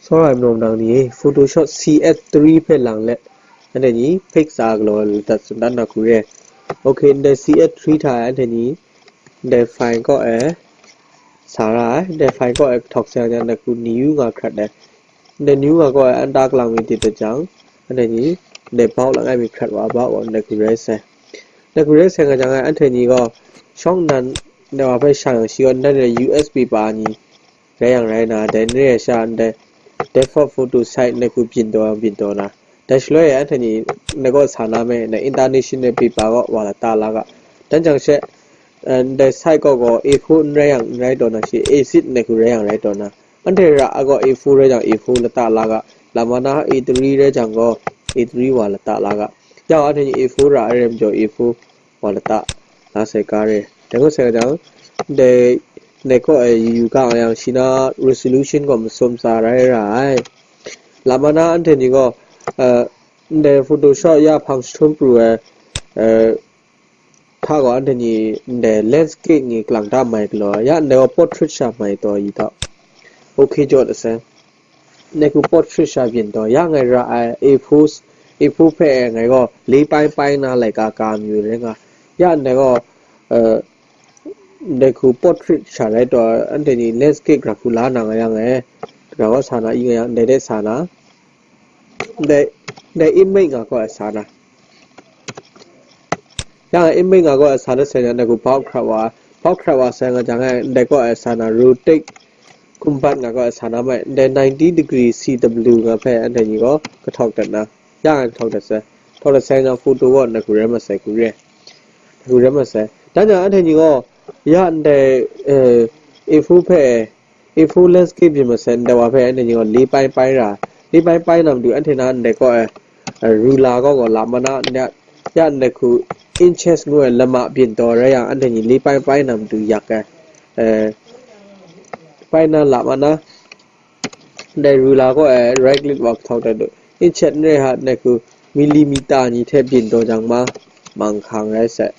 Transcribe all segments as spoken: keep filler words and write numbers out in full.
Tsawra ai majaw nang ni, Photoshop C S three hpe lang let, anhte ni fix a galaw ladat tsun dan na hku re. Okay, ndai C S three hta e anhte ni, ndai file kaw e sa ra ai, ndai file kaw e kahtawk sai nga jang, ndai hku new nga hkrat ai. Ndai new nga kaw e an ta kalang mi tit dat jang, anhte ni, ndai bawk langai mi hkrat wa, bawk wa, ndai hku rai sai. Ndai hku rai sai nga jang, anhte ni gaw, shawng nnan, ndai wa hpe sha yang shi gaw, ndai U S B pa ni, rai yang rai na, dai n re ai sha ndai default photo site ndai hku byin taw yang byin taw na, dai shaloi anhte ni ndai kaw sa na me, ndai international paper kaw wa lata la ga. Dan jang she, eh, ndai site kaw gaw A four n rai yang n rai taw na shi, A six ndai hku rai yang rai taw na. Anhte ra a gaw A four rai jang A four lata la ga. Lama na A three rai jang gaw A three wa lata la ga. Ya anhte ni A four ra ai rai majaw A four wa lata la sai ka re. Dai ngut sai jang, dai, dai kaw e yu yu ga yang shi na resolution gaw masum tsa rai ra ai. Lama na anhte ni gaw, eh, ndai Photoshop ya hpang jahtum pru ai, eh, hta gaw anhte ni ndai landscape ni kalang ta mai galaw, ya ndai gaw portrait sha mai taw yi tau. Okay, jawt asai. Ndai hku portrait sha byin taw, ya ngai ra ai A four, A four hpe ngai gaw le pai pai na laika ka mayu rai nga. Ya ndai gaw, eh, ndai hku portrait sha rai taw, anhte ni landscape gra hku la na nga yang e, gra gaw sa na i nga yang, ndai de sa na, ndai, ndai image nga kaw e sa na. Ya nga image nga kaw e sa na sai na, ndai hku bawk hkrat wa, bawk hkrat wa sai nga jang e, ndai kaw e sa na, rotate kumbat nga kaw e sa na mai, ndai ninety degree C W nga hpe anhte ni gaw kahtawk dat na, ya nga kahtawk dat sai, kahtawk dat sai na photo gaw ndai hku rai mat sai hku re, ndai hku rai mat sai. Dan jang anhte ni gaw, ya ndai, eh, A four hpe, A four landscape byin masai ndai wa hpe anhte ni gaw le pai pai ra, le pai pai na matu anhte na ndai kaw e, eh, ruler kaw gaw lama na, ya, ya ndai hku inches ngu ai lama byin taw rai yang, anhte ni le pai pai na matu yak ai, eh, pai na lama na, ndai ruler kaw e right click wa kahtawk dat du, inches n rai ha, ndai hku millimeter ni hte byin taw jang ma, mang hkang rai sai.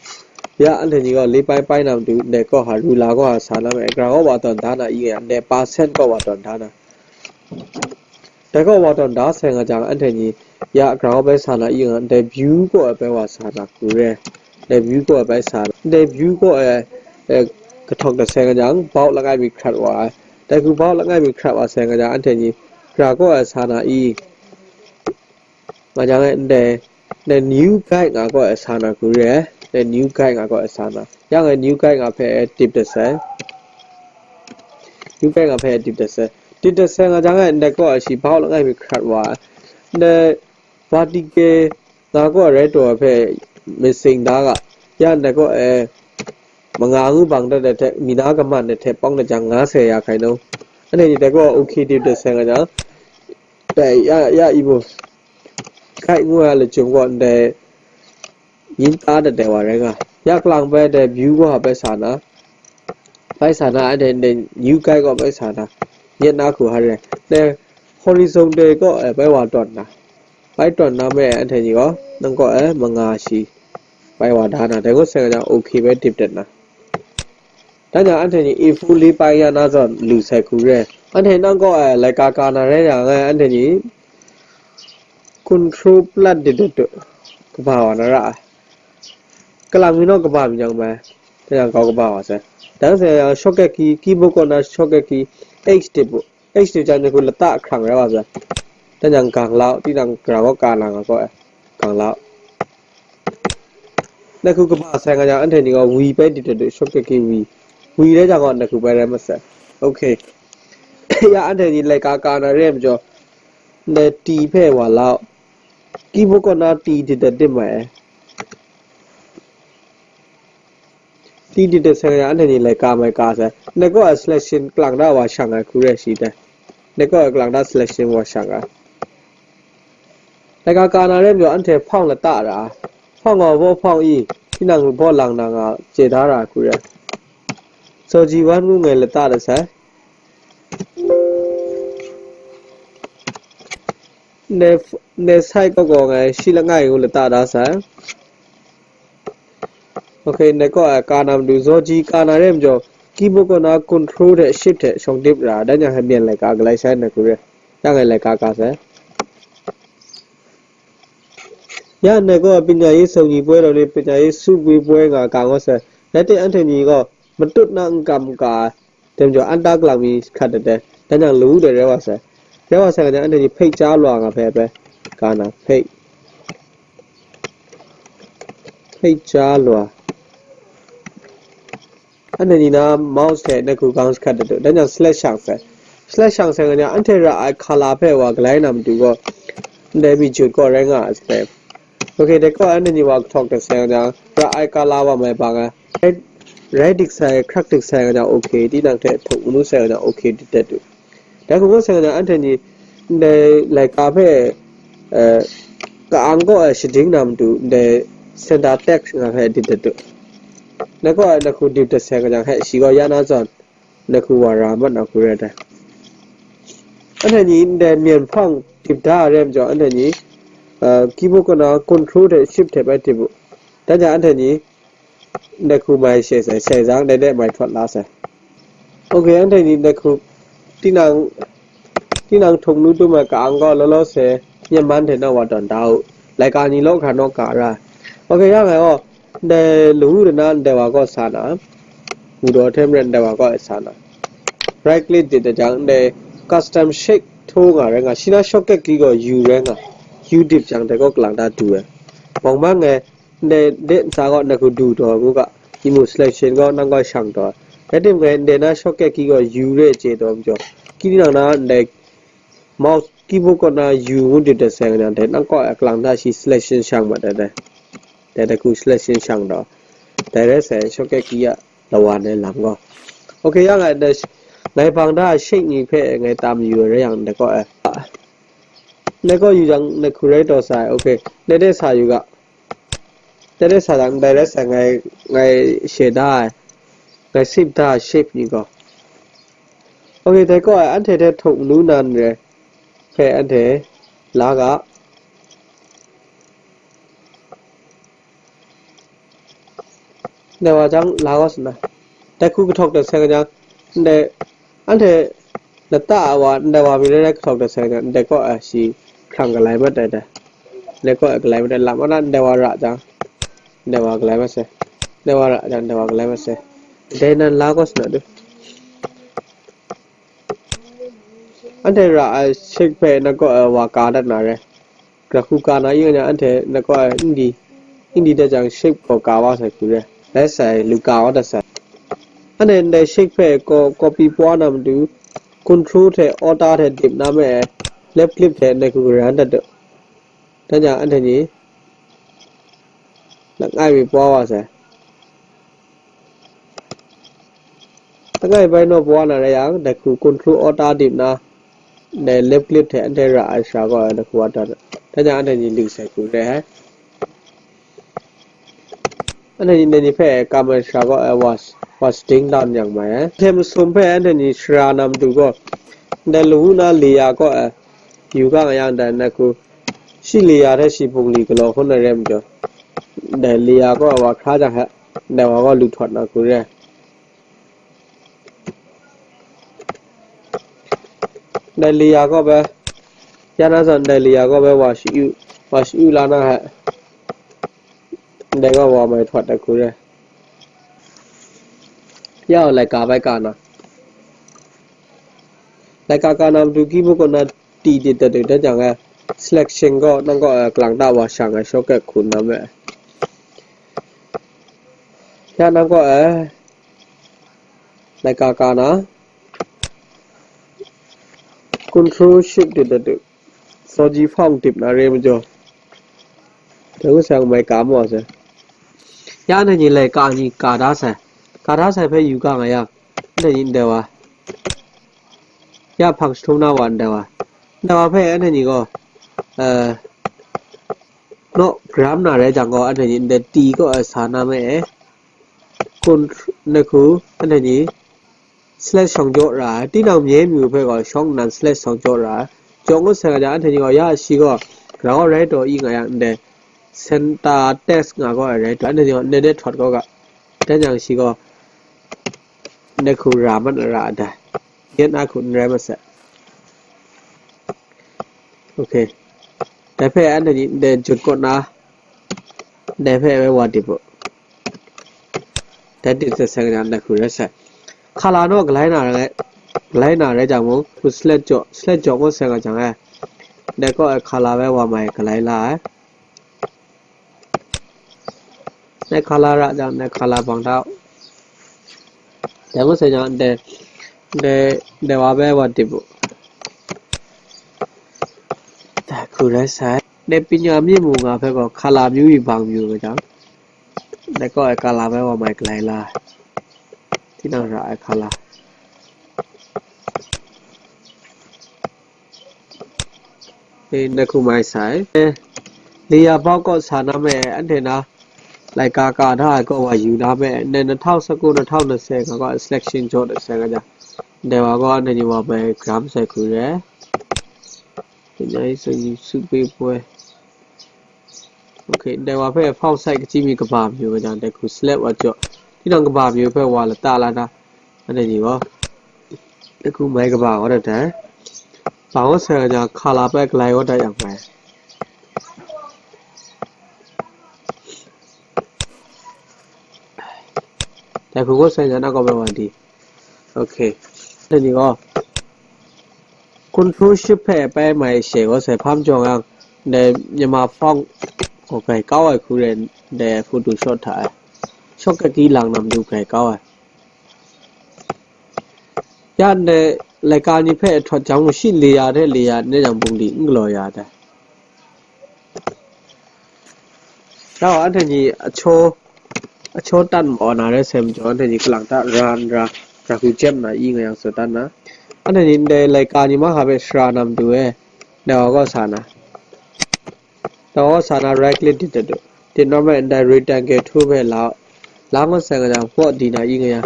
Ya, anhte ni gaw le pai pai na matu, ndai kaw ha, ruler kaw ha sa na me, gra kaw wa tawn da na i nga, ndai percent kaw wa tawn da na. Dai kaw wa tawn da sai nga jang, anhte ni ya gra kaw bai sa na i nga, ndai view kaw e bai wa sa na hku re. Ndai view kaw e bai sa na. Ndai view kaw e, eh, kahtawk dat sai nga jang, bawk langai mi hkrat wa ai. Dai hku bawk langai mi hkrat wa sai nga jang, anhte ni gra kaw e sa na i. Nga jang e ndai, ndai new guide nga kaw e sa na hku re ai, ndai new guide nga kaw e sa na. Ya nga new guide nga hpe tip dat sai. New guide nga hpe tip dat sai. Tip dat sai nga jang e ndai kaw e shi bawk langai mi hkrat wa ai. Ndai vertical nga kaw e rai taw ai hpe missing da ga. Ya ndai kaw e manga ngu bang dat ai hte, mi na kaman ai hte pawng dat jang nga sai ya hkai nau. Anhte ni dai kaw e okay tip dat sai nga jang, dai ya, ya i mu. Guide ngu ai lachyum gaw ndai yin ta dat ai wa rai nga. Ya kalang bai dai view gaw bai sa na, bai sa na, anhte ndai new guide gaw bai sa na, nyet na hku hare. Dai horizontal kaw e bai wa tawn na, bai tawn na me anhte ni gaw, nang kaw e manga shi bai wa da na, dai ngut sai nga jang okay bai tip dat na. Dan jang anhte ni A four le pai ya na zawn lu sai hku re. Anhte nang kaw e laika ka na rai yang e, anhte ni control plus dit dat du, kaba wa na ra ai. Kalang mi naw kaba mi jang bai, dan jang kau kaba wa sai. Dan sai yang shortcut key, keyboard kaw na shortcut key, H tip u. H tip jang ni hku lata hkrang rai wa sai. Dan jang gang lau, tinang gra kaw ka na nga kaw e, gang lau. Ndai hku kaba sai nga jang, anhte ni gaw V bai dit dat du, shortcut key V. V rai jang gaw ndai hku bai rai masai. Okay. Ya anhte ni laika ka na re ai majaw, ndai T hpe wa lau. Keyboard kaw na T dit dat dim mai ai. T dit dat sai nga jang, anhte ni laika mai ka sai. Ndai kaw e selection kalang ta wa shang ai hku re shi dai. Ndai kaw e kalang ta selection wa shang ai. Laika ka na re majaw, anhte hpawng lata ra ai. Hpawng gaw baw hpawng i, tinang baw lang na nga chye da ra ai hku re. Zaw ji wan ngu ngai lata dat sai. Ndai, ndai site kaw gaw ngai shi langai ngu lata da sai. Okay, ndai kaw e ka na matu, zaw ji ka na re majaw, keyboard kaw na control hte shift hte shawng dip ra, dan jang hpe myen laika galai sai na hku re. Ya ngai laika ka sai. Ya ndai gaw ပညာရေးစုံညီပွဲတော်နှင့် ပညာရေးစုဝေးပွဲ nga ka ngaw sai. Dai hte anhte ni gaw matut na n kam ka ai, dai majaw an ta galang mi hkrat dat ai, dan jang lawu dai rai wa sai. Rai wa sai nga jang anhte ni hpei cha lwa nga hpe bai ka na, hpei, hpei cha lwa. Anhte ni na mouse hte na hku gang hkrat dat u, dan jang slash shang sai. Slash shang sai nga jang anhte ra ai hkala hpe wa galai na matu gaw, ndai mi jut gaw rai nga ai sape. Ok, dai gaw anhte ni wa kahtawk dat sai nga jang, ra ai hkala wa mai bang ai. Rai, rai dik sai, hkrak dik sai nga jang, ok, tinang hte htuk manu sai nga jang, ok, dit dat u. Dai hku ngut sai nga jang, anhte ni ndai laika hpe, eh, ka-ang kaw ai shading na matu, ndai center text nga hpe dit dat u. Dai gaw na hku dip dat sai nga jang, hpe shi gaw ya na zawn, na hku wa ra mat na hku rai dai. Anhte ni ndai myen hpang dip da ai rai majaw, anhte ni, eh, keyboard kaw na control hte shift hte bai dip u. Dan jang anhte ni, ndai hku mai she sai, sai jang, dai de mai htawt la sai. Ok, anhte ni ndai hku, tinang, tinang htuk nu tum ai ka-ang gaw law law se, myen man hte naw wa tawn da u. Laika ni law hkra naw ka ra. Ok, ya ngai gaw, ndai lawu de na ndai wa gaw sa na, wu daw hte maren ndai wa gaw sa na. Right click dit dat jang, ndai custom shape htaw nga rai nga, shi na shortcut key gaw U rai nga, U dip jang dai gaw kalang ta du ai. Bawng bang ngai, ndai de ntsa gaw na hku du taw ngu ga, imu selection gaw nang gaw shang taw. Rai tim ngai, ndai na shortcut key gaw U re chye taw majaw, key tinang na ndai mouse keyboard kaw na U ngu dip dat sai nga jang, dai nang kaw ai kalang ta shi selection shang mat ai dai. Dai, dai hku selection shang taw. Dai rai sai, shortcut key a lawan ai lam gaw. Ok, ya ngai, dai, ngai bang da ai shape ni hpe ngai tam yu ai rai yang, dai kaw ai. Dai kaw yu jang, dai hku rai taw sai, ok, dai de sa yu ga. Dai de sa jang, dai rai sai ngai, ngai she da ai, ngai sip da ai shape ni gaw. Ok, dai kaw ai, anhte hte htuk manu nan re hpe anhte la ga. Ndai wa jang la gaw sa na, dai hku kahtawk dat sai nga jang, ndai anhte lata a wa, ndai wa mi rai rai kahtawk dat sai nga jang, ndai kaw ai shi hkrang galai mat ai dai. Ndai kaw ai galai mat ai lam, ana ndai wa ra jang, ndai wa galai mat sai. Ndai wa ra jang, ndai wa galai mat sai. Dai nan la gaw sa na du. Anhte ra ai shape hpe na kaw ai wa ka dat na re. Gra hku ka na yu nga, anhte na kaw ai n di, n di dat jang shape gaw ka wa sai hku re. Rai sai, lu ka wa dat sai. Anhte ndai shape hpe gaw copy pwa na matu, control hte auto hte dip na me ai, left click hte ndai hku garan dat u. Dan jang anhte ni langai mi pwa wa sai. Langai bai naw pwa na rai yang, dai hku control auto dip na, dai left click hte anhte ra ai sara gaw ai dai hku wa dat. Dan jang anhte ni lu sai hku re ai. Anhte ni, anhte ni hpe kam ai sara gaw ai wa, wa sting dan yang mai ai. Hte masum hpe anhte ni sara na matu gaw, dai lawu na layer gaw ai, yu ga nga yang, dai na hku, shi layer hte shi bungli galaw hkun ai rai majaw, dai layer gaw ai wa hkra jang hte, dai wa gaw lu htawt na hku re ai. Dai layer gaw bai, ya na zawn dai layer gaw bai wa shi-u, wa shi-u la na hte, dai gaw wa mai htawt ai hku re ai. Ya, laika bai ka na. Laika ka na matu keyboard kaw na ti dit dat dat jang ai, selection gaw nang kaw ai kalang ta wa shang ai shortcut hku na me. Ya nang kaw ai laika ka na, control shift dit dat du. Saw ji hpawng dip na re majaw, dai ngut sai mai ka maw sai. Ya anhte ni laika ni ka da sai. Ka da sai hpe yu ga nga yang, anhte ni ndai wa, ya hpang jahtum na wa ndai wa. Ndai wa hpe anhte ni gaw, eh, naw gram na rai jang gaw, anhte ni ndai ti kaw ai sa na me e. Kun, na hku, anhte ni select shawng jaw ra ai, tinang mye myu hpe gaw shawng nnan select shawng jaw ra ai. Jaw ngut sai nga jang, anhte ni gaw ya shi gaw, grau rai taw i nga yang ndai, center text nga gaw ai rai taw, anhte ni gaw ndai de htawt kau ga, dan jang shi gaw, ndai hku ra mat na ra ai dai, yen a hku n rai masai. Okay. ဒါပေမဲ့အဲ့ဒါကြီး dai jut kot na. ဒါပေမဲ့ ဝါတီဖို့ ဒါတစ်သက်ဆိုင်ရာ နှစ်ခုရယ်ဆက် color တော့ ကလိုင်းနာရဲကလိုင်းနာရဲကြောင့်မို့ ခု select ကြော့ select ကြော့ကိုဆက်ကကြောင်ရဲ ဒါကအခါလာပဲဝါမိုင်ကလိုင်းလာ နဲ့ color ရအောင်နဲ့ color ပေါင်းတော့ ဒါကိုဆက်ကကြောင် ဒါဒါဒါဝါပဲဝါတစ်ဖို့ ဒါခုရဲဆက် ဒါပညာမျက်မှောက်ငါဘက်က color မျိုးကြီးပေါင်းမျိုးပဲကြောင် ဒါကအခါလာပဲဝါမိုင်ကလိုင်းလာ ဒီတော့ရအခါလာ ဒီနှစ်ခုမိုက်ဆိုင်လေယာပေါက်ကော့ဆာနာမဲ့အဲ့ထဲနာလိုက်ကားကားထားကော့ဝါယူနာမဲ့နဲ့2019 2020ကကော့ selection ကြော့တဲ့ဆက်ကကြတယ်ဝါကော့အနေနဲ့ဝါပဲ gram ဆိုင်ခုရဲပညာရေးဆိုယူစုပေးပွဲ Okay ဒါဝါဖဲ font size ကကြီးမီကဘာမျိုးပဲကြောင့်တခု select ဝါကြော့ဒီတော့ကဘာမျိုးဖဲဝါလတာလာတာအဲ့ဒါကြီးရောတခုမိုက်ကဘာရောတဲ့ဘာရောဆရာက color ပဲကလိုက်ရောတဲ့အောင်ပဲတခုကိုဆရာကတော့ပဲဝါဒီ Okay အဲ့ဒီရော control shift ဖဲပဲမိုင်ရှယ်ရောဆယ်ဖမ်းကြောင်အောင်ဒါမြန်မာ font ကိုပဲကောက်ဝဲခုတဲ့ဒါ Photoshop ထား shortcut key လောင်နံပါတ်ကဲကောက်ဝဲရတဲ့လက်ကညီဖဲအထွတ်ကြောင့်ရှိလေရတဲ့လေရနဲ့ကြောင့်ပုံဒီအင်္ဂလော်ရတဲ့တော့အဲ့ဒါကြီးအချိုးအချိုးတတ်မော်နာတဲ့ဆယ်မကျော်အဲ့ဒါကြီးကလန်တတ်ရန်ရာရာခုချက်နာအင်းငယ်အောင်စတတ်နာအဲ့ဒါကြီးတဲ့လက်ကညီမဟာပဲရှရာနမ်တူရဲ့တော့ကောဆာနာ တော့ဆာနာ right click တစ်တူတင်တော့မဲ့ ဒါ rectangle tool ပဲလောက်လောင်းဆန်ကကြောင်ပေါ့ဒီနာအင်းငယ်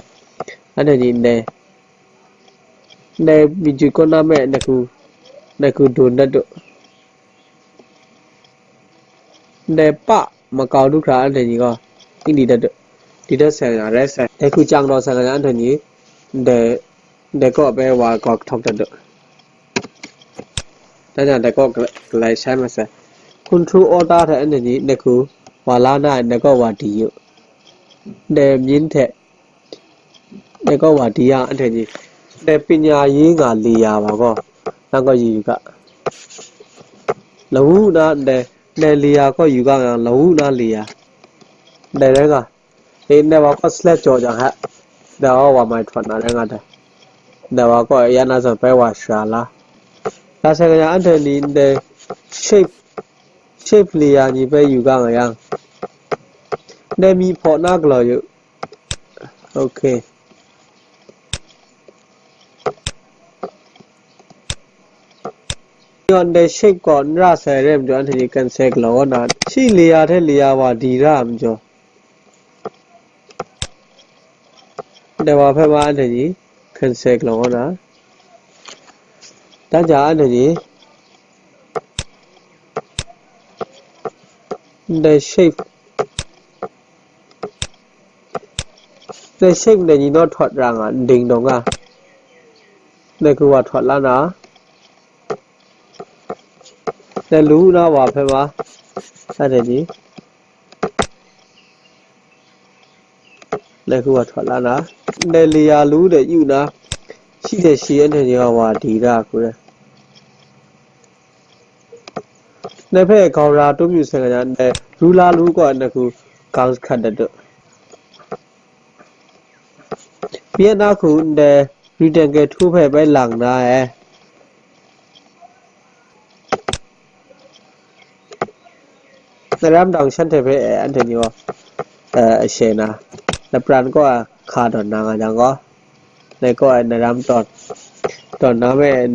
အဲ့ဒါကြီးတဲ့တဲ့မီဂျူကောနာမဲ့နကူနကူဒိုနတ်တို့တဲ့ပမကောက်ဒုခရာအဲ့ဒါကြီးကင်းဒီတဲ့တို့ဒီတဲ့ဆန်ကရဲဆန်တဲ့ခုကြောင်တော့ဆန်ကကြောင်အဲ့ဒါကြီးတဲ့တဲ့ကောပဲဝါကောက်ထောက်တဲ့တို့ ဒါကြောင့်တကော့ကလိုက်ဆိုင်မဆက် control alt ထဲအနေနဲ့နကူဝါလာနာနကော့ဝါတီယုတဲ့မြင်းထဲနကော့ဝါတီရအထဲကြီးတဲ့ပညာရေးငါလေယာပါကောနောက်ကော့ယူကလဝူနာတဲ့တဲ့လေယာကော့ယူကငါလဝူနာလေယာတဲ့ရဲက ဒီနေဝါက select ကြော်ကြဟဲဒါဝါမိုင်ထွတ်နာတဲ့ငါတဲ့ဒါဝါကရနာစပဲဝါရှာလာဒါဆယ်ကရအန်တိုနီတဲ့ shape shape layer ညီပဲယူကငရန်တဲ့မီဖော်နာကလော်ယူ okay ညွန်တဲ့ shape ကောနရဆယ်ရဲမကျော်အန်တိုနီ cancel ကလော်ဝနာရှိ layer ထဲ layer ဝါဒီရမကျော် ဒါဝါဖဲမအန်တညီ cancel ကလောင်ဝနာတန်ကြာအန်တညီဒါ shape ဒါ shape နဲ့ညီတော့ထွက်ရငါဒိန်တော့ငါဒါကူဝါထွက်လာနာဒါလူနာဝါဖဲမအန်တညီ လဲခုဝါထွတ်လာနာလဲလီယာလူတဲ့ယူနာရှိတဲ့ရှိရဲ့နဲ့ညီဝါဒီရခုတဲ့နဲ့ဖဲကောင်ရာတုံးမြူဆန်ကညာနဲ့ရူလာလူကနခုကောင်ခတ်တဲ့တို့ပြနာခုတဲ့ရူတန်ကဲထူဖဲပဲလင်နာရဲ့ နရမ်ဒေါင်ရှန်ထေဖဲအဲအန်ထနီဝအရှဲနာနပရန်ကောအခါတော်နာငါကြောင့်ကောလဲကောအဲနရမ်တော်တော်နာမဲအဲ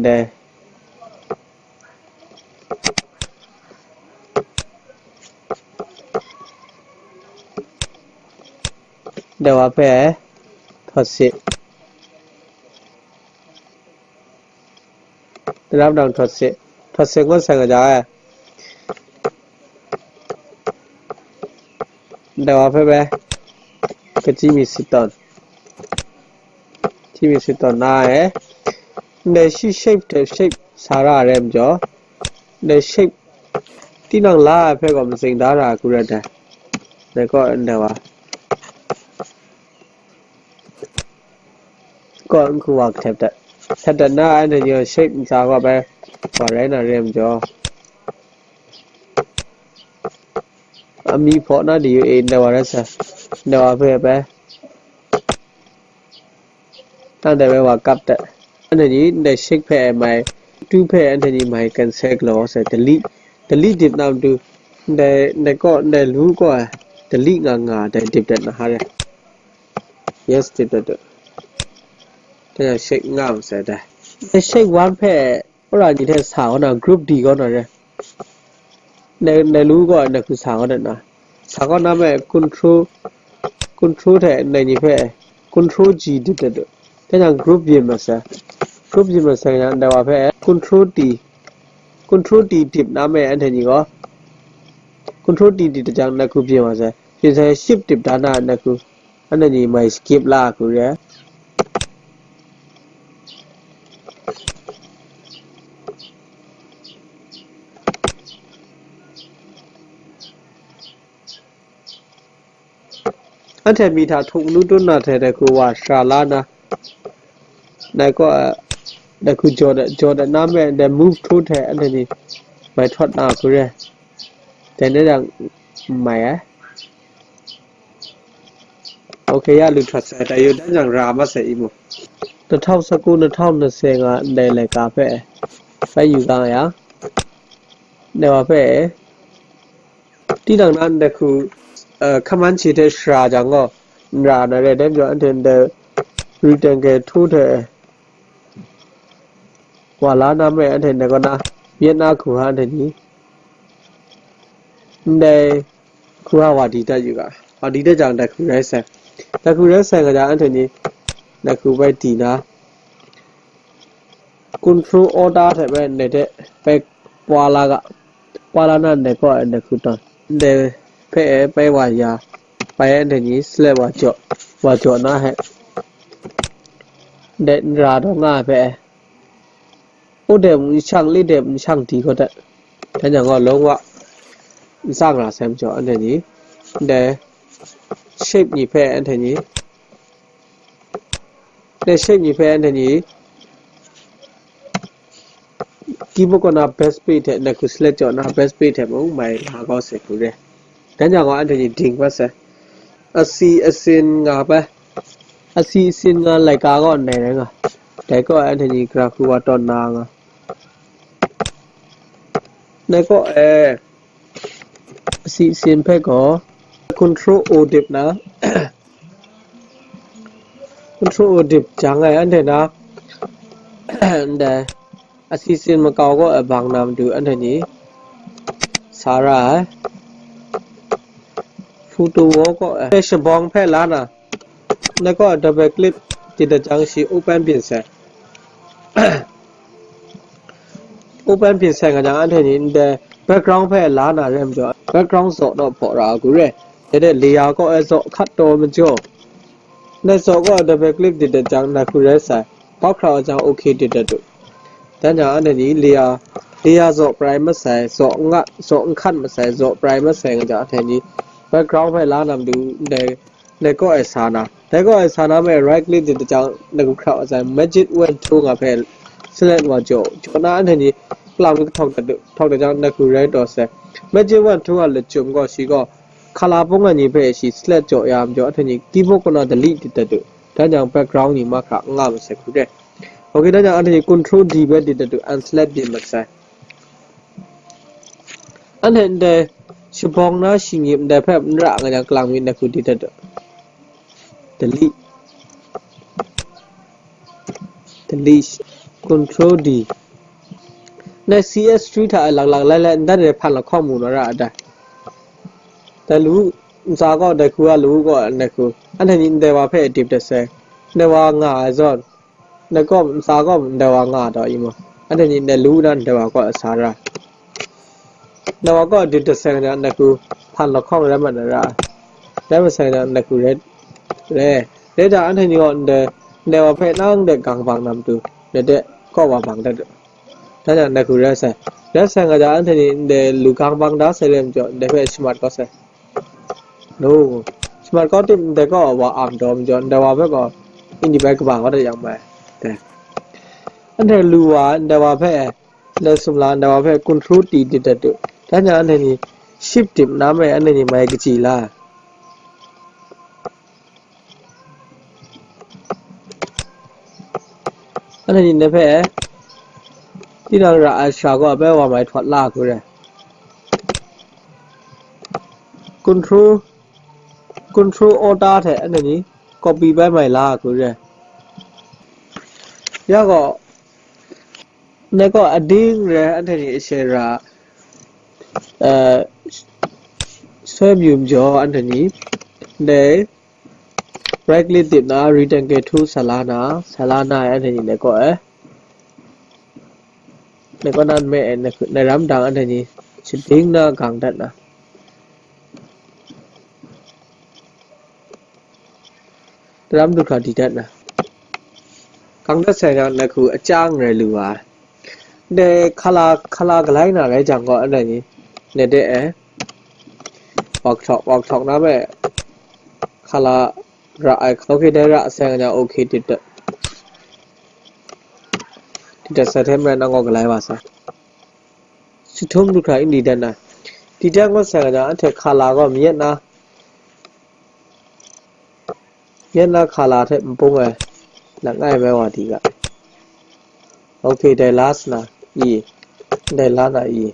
ဒဲဝါဖဲထော်စစ် တရပ်တောင်ထွက်စစ်ထွက်စစ်ငွတ်ဆန်ကြကြအဲဒါဝါဖဲပဲကတိမီစစ်တော်တိမီစစ်တော်နာအဲဒါရှိ shape တဲ့ shape စားရရဲမကျော် Dai shape, tinang la ai hpe gaw matsing da ra hku rai dai. Dai kaw ndai wa. Kaw n hku wa hkep dat. Hkep dat na, anhte ni gaw shape ntsa kaw bai wa rai na re ai majaw. Amying hpaw na di yu e, ndai wa rai sa. Ndai wa hpe bai. Tang dai bai wa kap dat. Anhte ni ndai shape hpe mai, tu hpe anhte ni mai cancel galaw sai, delete, delete dip na matu, ndai, ndai kaw, ndai lu kaw ai, delete nga nga, dai dip dat na ha re. Yes, dip dat dat. Dai shape nga masai dai. Dai shape one hpe, wora ni hte sa kaw na, group D kaw na re. Ndai, ndai lu kaw, ndai hku sa kaw na. Sa kaw na me, control, control hte ndai ni hpe, control G dip dat du. Dai jang group yin masai. Group yin masai na, ndai wa hpe, control T, control T dip na me, anhte ni gaw, control T dip dat jang, ndai hku byin masai. Byin sai, shift dip da na, ndai hku. Anhte ni mai skip la hku re. Anhte mi hta htuk nu tun na hte dai hku wa shara la na, dai kaw, dai hku jaw dat, jaw dat na me, dai move tool hte anhte ni mai htawt na hku re. Dai na jang mai ai. Ok, ya lu hkrat sai, dai yu dan jang ra masai i mu. Nhtau saku, nhtau nase nga ndai laika hpe bai yu ga ya. Dai wa hpe, tinang na ndai hku, eh, hkaman shi hte shara jang gaw, n ra na re, dai majaw anhte ndai rectangle tool hte wa la na me, anhte ndai kaw na, myit na hku ha anhte ni. Ndai hku ha wa di dat yu ga. Wa di dat jang dai hku rai sai. Dai hku rai sai nga jang anhte ni dai hku bai di na. Control Alt hte bai ndai hte bai pwa la ga. Pwa la na ndai kaw ai ndai hku tawn. Ndai hpe e bai wa ya. Bai anhte ni select wa jaw. Wa jaw na he. Ndai n ra daw nga ai hpe e. O de mung shang, le de mung shang di kaw dat. Dan jang gaw, long wa n tsang ra sai majaw, anhte ni, ndai shape ni hpe anhte ni, ndai shape ni hpe anhte ni, keyboard kaw na backspace hte, ndai hku select jaw na backspace hte mung mai la kau sai hku re. Dan jang gaw, anhte ni ding mat sai. Asi asin nga bai. Asi asin nga laika gaw ndai rai nga. Dai kaw anhte ni gara hku wa tawn na nga. Dai kaw e, asi asin hpe gaw, control O dip na, control O dip jang ai anhte na, ndai, asi asin makau gaw abang na matu anhte ni sa ra ai. Photo wall gaw, eh, shabawng hpe la na, ndai kaw double click di dat jang shi open byin sai. Open byin sai nga jang anhte ni ndai background hpe la na re majaw, background zaw naw hpaw ra a gu re. Dai de layer kaw e zaw hkat taw majaw, ndai zaw kaw double click di dat jang ndai hku rai sai. Bau hkra wa jang ok di dat du. Dan jang anhte ni layer, layer zaw prai masai, zaw n ngat, zaw n hkan masai, zaw prai masai nga jang anhte ni background hpe la na matu ndai, ndai kaw e sa na. Dai kaw e sa na me right click di dat jang, ndai hku hkra wa jang magic wand tool nga hpe select wa jaw. Jaw na anhte ni kalang mi kahtawk dat du, htawk dat jang ndai hku rai taw sai. Magic wand tool a lachyum gaw shi gaw, colour pawng ai ni hpe shi select jaw ya majaw, anhte ni keyboard kaw na delete di dat du. Dan jang background ni mahkra n nga masai hku re. Ok, dan jang anhte ni control D bai di dat du, unselect byin mat sai. Anhte ndai shabawng na shinggyim ndai hpe n ra nga jang kalang mi ndai hku di dat du. Delete. Delete. Control D. Ndai C S three hta e lang lang lai lai, ndai hpan lahkawng mu na ra a dai. Dai lu, ntsa gaw, dai hku a lu gaw, ndai hku. Anhte ni ndai wa hpe dip dat sai. Ndai wa nga ai zawn, ndai gaw, ntsa gaw, ndai wa nga taw i mu. Anhte ni ndai lu na ndai wa gaw sa ra. Ndai wa gaw dip dat sai nga, ndai hku hpan lahkawng rai mat na ra. Rai mat sai nga, ndai hku rai, rai. Rai jang, anhte ni gaw ndai, ndai wa hpe nang de gang bang na matu, ndai de kaw wa bang dat du. Dan yang nai hku rai sai. Rai sai nga jang, anhte ni ndai lu gang bang da sai rai majaw, ndai hpe shamat kau sai. No. Shamat kau tim ndai kaw wa am daw majaw, ndai wa hpe gaw, ini bai kaba kau dat yang mai. Dai. Anhte lu wa, ndai wa hpe, ndai sumla, ndai wa hpe control ti dit dat u. Dan yang anhte ni shift tim na mai, anhte ni mai kaji la. Anhte ni ndai hpe, tinang ra ai sha gaw bai wa mai htawt la hku re. Control, control alt hte anhte ni copy bai mai la hku re. Ya gaw, ndai gaw ading re anhte ni ashe ra, eh, soi myu majaw anhte ni, ndai, right click dip na, return ke thu sa la na, sa la na, anhte ni ndai kaw e. Ndai kaw nan me e, ndai ram dang anhte ni, shading na gang dat na. Ram du hkra di dat na. Gang dat sai yang, ndai hku a chyang rai lu wa ai. Ndai hkala, hkala galai na rai jang gaw, anhte ni, ndai de e. Wa hkawk, wa hkawk na me, hkala ra ai, ok, dai ra sai nga jang, ok, dit dat. Dit dat sai hte maren nang gaw galai wa sai. Shi htum du hkra indi dan na. Di dan gaw sai nga jang, anhte hkala gaw mayat na, mayat na hkala hte npung ai, langai mai wa di ga. Ok, dai la sa na i, dai la na i,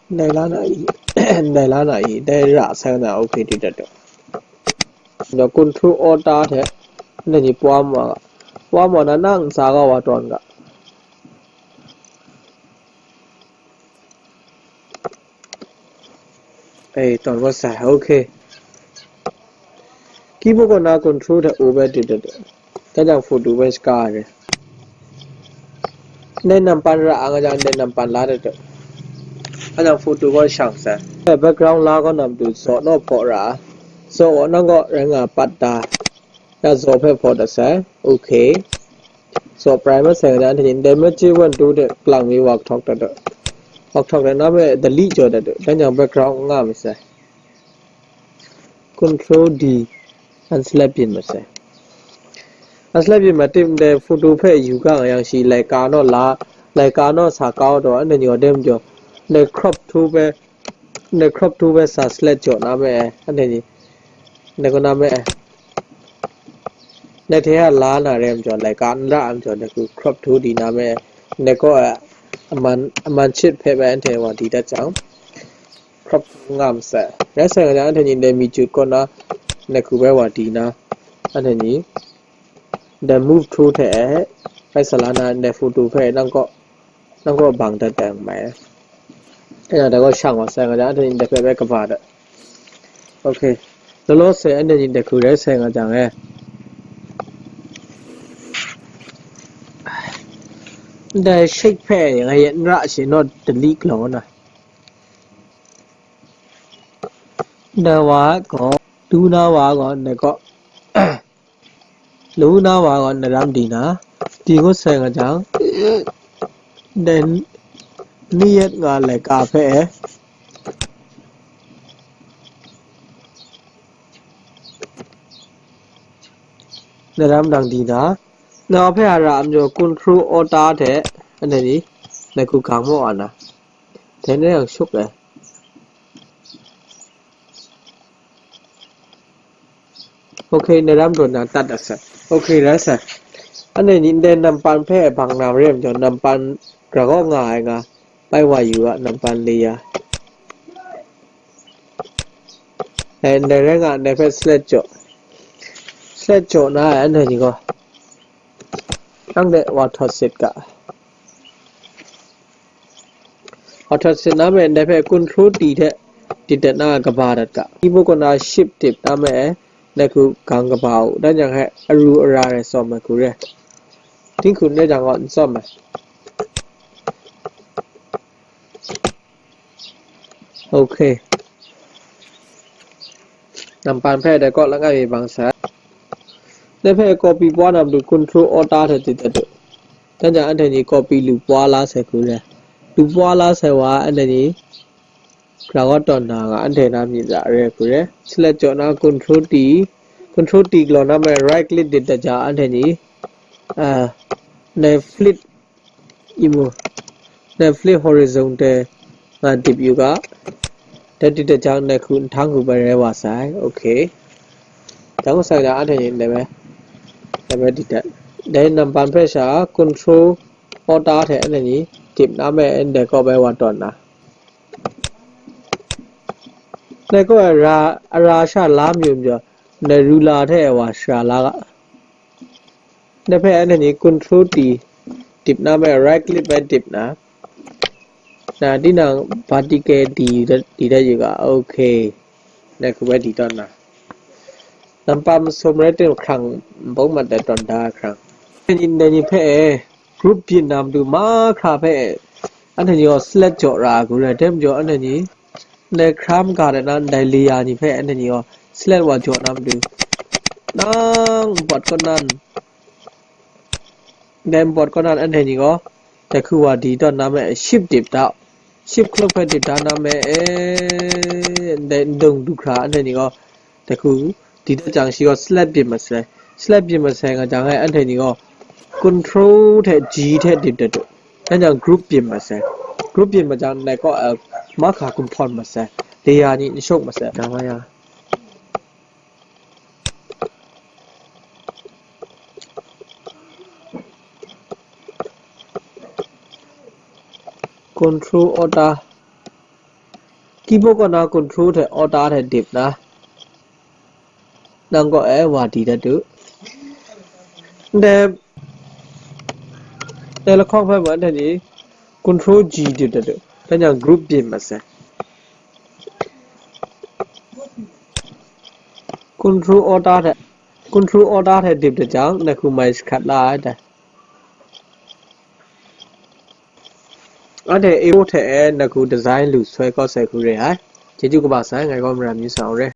dai la na i, dai la na i, dai ra sai nga jang, ok, di dat dat. Nda control alt hte, anhte ni pawm wa ga. Pawm wa na, nang ntsa ga wa tawn ga. Ei, tawn wa sai, ok. Keyboard kaw na control hte o bai dit dat. Dan jang photo bai shaka ai re. Ndai nampan ra nga jang, ndai nampan la dat dat. Dan jang photo gaw shang sai. Background la gaw nam tu zaw naw hpaw ra. Zaw gaw nang gaw rai nga pat da. Ya zaw hpe hpaw dat sai. Ok. Zaw prai masai nga jang, anhte ni ndai magic wand tool hte lang mi wa hkawk dat dat. Wa hkawk dat na me delete jaw dat dat. Dan jang background nga masai. Control D, unselect byin masai. Unselect byin ma tim, ndai photo hpe yu ga nga yang shi, laika naw la, laika naw sa kau taw, anhte ni wa dem jaw, ndai crop tool hpe, ndai crop tool hpe sa select jaw na me, anhte ni, ndai kaw na me, ndai hte a la na re majaw, laika n ra ai majaw, ndai hku crop tool di na me, ndai kaw a, aman, aman chit hpe bai anhte wa di dat jang, crop tool nga masai. Rai sai nga jang, anhte ni ndai mi jut kaw na, ndai hku bai wa di na, anhte ni, ndai move tool hte e, bai sa la na, ndai photo hpe nang kaw, nang kaw bang dat dang mai. Kaya dai gaw shang wa sai nga jang, anhte ni ndai hpe bai kaba dat. Ok. Law law sai anhte ni ndai hku rai sai nga jang e. Ndai shake hpe nga yet n ra shi naw delete galaw na. Ndai wa gaw, du na wa gaw, ndai gaw, lu na wa gaw, ndai ram di na, di ngut sai nga jang, ndai ni yet nga laika hpe, ndai ram dang di na, na hpe a ra a majaw, control alt hte, anhte ni, ndai hku gang maw a na. Dai na yang shuk ai. Ok, ndai ram tawn na tat dat sai. Ok, rai sai. Anhte ni ndai nampan hpe bang na mare majaw, nampan gra gaw nga ai nga, bai wa yu a, nampan le ya. Ai, ndai rai nga, ndai hpe select jaw. Select jaw na ai, anhte ni gaw. Nang de wa htawt sit ga. Wa htawt sit na me, ndai hpe control T hte dit dat na kaba dat ga. Keyboard kaw na shift dip na me, ndai hku gang kaba u. Dan jang he aru ara rai tsawm ai hku re. Tinghku n re jang gaw n tsawm ai. Ok. Nampan hpe dai kaw langai mi bang sai. Dai hpe copy pwa na matu control alt hte dit dat u. တၢ်ညၣ် အန်ထၢၣ်ညီ copy လူပွားလၢ ဆဲးခူရဲ လူပွားလၢ ဆဲးဝါ အန်ထၢၣ်ညီ ကြၢးဝါတွၼ်ၼၢၣ် အန်ထၢၣ်ညီ မံၣ်သၣ်ရဲၣ်ခူရဲ ဆလႅတ်ၸော့ၼၢၣ် control T control T ကလီၢ်နၢၣ်မဲ right click ဒိပ်တၢ်ညၣ် အန်ထၢၣ်ညီ နၢၣ် flip အံမူ နၢၣ် flip horizontal ငါဒိပ်ယူက တၢ်တံတၢ်ချၢ နၢၣ်ခူၣ် နထၢၣ်ခူၣ် ပဲရဲဝါ ဆဲး okay တၢ်ငိုၣ်ဆၢၣ်ကၠၢ် အန်ထၢၣ်ညီ နၢၣ်မဲ နၢၣ်မဲ ဒိပ်တၢ် ဒဲ နံၣ်ပၢၼ်ၽဲၣ်ၡႃႇ control alt ထဲ အန်ထၢၣ်ညီ ဒိပ်နၢၣ်မဲ အန်ထၢၣ်ညီ ကီးပဲဝါတွၼ်ၼၢၣ် နၢၣ်ကီး အရၢ အရၢၡၢၣ်လၢမၠိမ်ၸိမ် နၢၣ် ရူလၢထဲ ဝါၡၢၣ်လၢ နၢၣ်ဖဲ အန်ထၢၣ်ညီ control T ဒိပ်နၢၣ်မဲ right click ပဲဒိပ်နၢၣ် နၢၣ် ဒ်နၢၣ် vertical ဒိပ်တၢ်ယူက okay နၢၣ်ခူၣ် ပဲဒိပ်တွၼ်ၼၢၣ် နံၣ်ပၢၼ်မစူမ်ရဲၣ်တၢ် ခရံာ် ဘုံမတ်တၢ်တွၼ်တၢ် ခရံာ် နၢၣ်ညီ နၢၣ်ညီ ဖဲ group ဘိၼ်ၼၢၣ်မတူ မႃးခရၢၣ်ဖဲ အန်ထၢၣ်ညီ ဆလႅတ်ၸော့ရၢၣ်ခူရဲၣ် တဲမၢ်ကၠီ အန်ထၢၣ်ညီ နၢၣ် ခရၢၣ်မၢၵ်ႇတၢၣ်နၢၣ် နၢၣ် layer ညီ ဖဲ အန်ထၢၣ်ညီ ဆလႅတ်ဝါၸော့နၢၣ်မတူ နၢၣ် ပွတ်းကီးနၢၣ် ဒဲ ပွတ်းကီးနၢၣ် အန်ထၢၣ်ညီ နၢၣ်ခူၣ် ဝါဒိပ်တွၼ်ၼၢၣ်မဲ shift ဒိပ်တၢ် shift ခလုၢ် ဖဲ ဒိပ်တၢ်နၢၣ်မဲ အဲ ဒဲ ဒုံၣ်ဒူၣ်ခရၢၣ် အန်ထၢၣ်ညီ နၢၣ်ခူၣ် ဒိပ်တၢ် ကၠၢင်ႇ ဆံးကီး ဆလႅတ်ဘိၼ်မစဲး ဆလႅတ်ဘိၼ်မစဲး ကၠၢင်ႇ ဟဲ အန်ထၢၣ်ညီ control ထဲ G ထဲ ဒိပ်တၢ်တူၢ် တၢ်ညၣ် group ဘိၼ်မစဲး group ဘိၼ်မစဲး နၢၣ်ကီး မၢၵ်ၵ်ၢ် ကွန်ၢ် မစဲး layer ညီ နၢၣ်ခူၣ် မစဲး တၢ်မၢၵ်ၵ်ၢ် control alt keyboard ကီးနၢၣ် control ထဲ alt ထဲ ဒိပ်နၢၣ် နၢၣ်ကီး အဲ ဝါဒိပ်တၢ်တူၢ် ဒဲ ဒဲ လၢ ခီၣ်ဖဲ မၢၼ်ႈ အန်ထၢၣ်ညီ control G ဒိပ်တၢ်တူၢ် တၢ်ညၣ် group ဘိၼ်မစဲး control alt ထဲ control alt ထဲ ဒိပ်တၢ် ကၠၢင်ႇ နၢၣ်ခူၣ် မၢႆၶတ်းလၢ တၢ် အန်ထၢၣ် A four ထဲ နၢၣ်ခူၣ် design လူၢ်သွဲကီး ဆဲးခူရဲၣ် ဟဲ ကျေးဇူးကဘၣ် ဆဲး ငၢႆးကီး မရၢၼ် မၠူးသၣ် ရဲၣ်